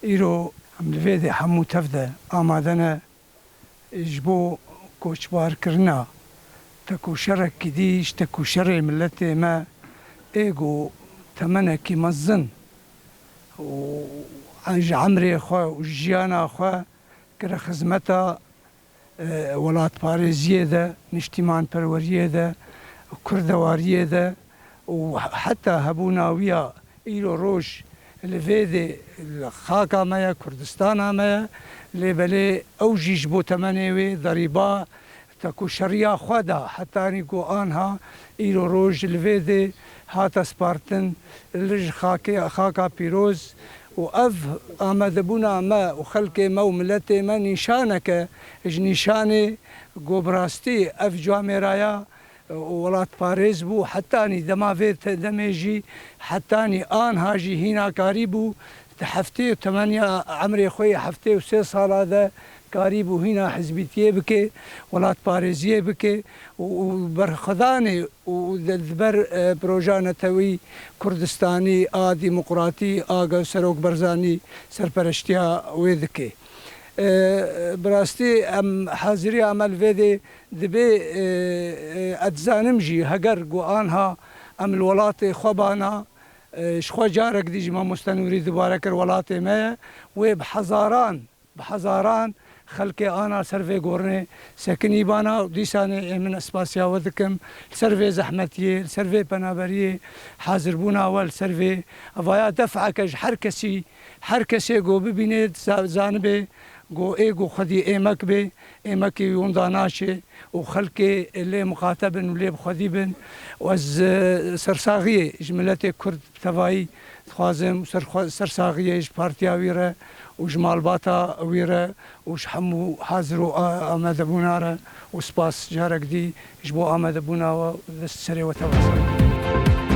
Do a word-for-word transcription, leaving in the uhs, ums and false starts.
Îro em li vê dê hemû tev de amade ne ji bo koçbarkirina tekoşerekî dî, ji tekoşerê miletê me ê ku temenekî mezin û ji emrê xwe û jiyana xwe kire xizmeta e, welatparêziyê de, niştîmanperweriyê de, kurdewariyê de û heta hebûna wî ya îro roj li vê dê li xaka me ye, Kurdistana me ye, lê belê ew jî ji bo temenê wê derîba tekoşeriya xwe da, hetanî ku anha îro roj li vê dê hate spartin li ji xakê, xaka pîroz û ev amadebûna me û xelkê me û miletê me nîşaneke ji nîşanê ku bi rastî ev camêraya û welatparêz bû, hetanî dema vê te-, demê jî, hetanî anha jî hîna karî bû, di heftê û temeniya emrê xwe yê heftê û sê sala de karî bû hîna hizbîtiyê bike, welatparêziyê bike û, û berxwedanê û de-, di ber, e, proja netewî Kurdistanî a demokratî a ge-, Serok Barzanî serpereştiya wê dike. E, bi rastî em haziriya me li vê dê dibe, e, e, ez dizanim jî heger ku anha em li welatê xwe bana, e, ji xwe carek dî ji mamoste Nûrî dubare kir welatê me ye, wê bi hezaran, bi hezaran xelkê ana ser vê gorinê sekinî bana û dîsanê ê min ez spasiya we dikim, li ser vê zehmetiyê, li ser vê penaberiyê, hazirbûna we li ser vê. Evaya defeke ji her kesî, her kesê ku bibînê, za-, zanibe ku ê ku xwedî êmek bê, êmekî wî wenda naçe û xelkê lê miqate bin û lê bi xwedî bin. Û ez, e, sersaxiyê ji miletê Kurd bi tevayî dixwazim, ser xwe, sersaxiyê ji partiya wî re û ji malbata wî re û ji hemû hazir û a-, amadebûna re û spas carek dî ji bo amadebûna we, dest serê we tev e.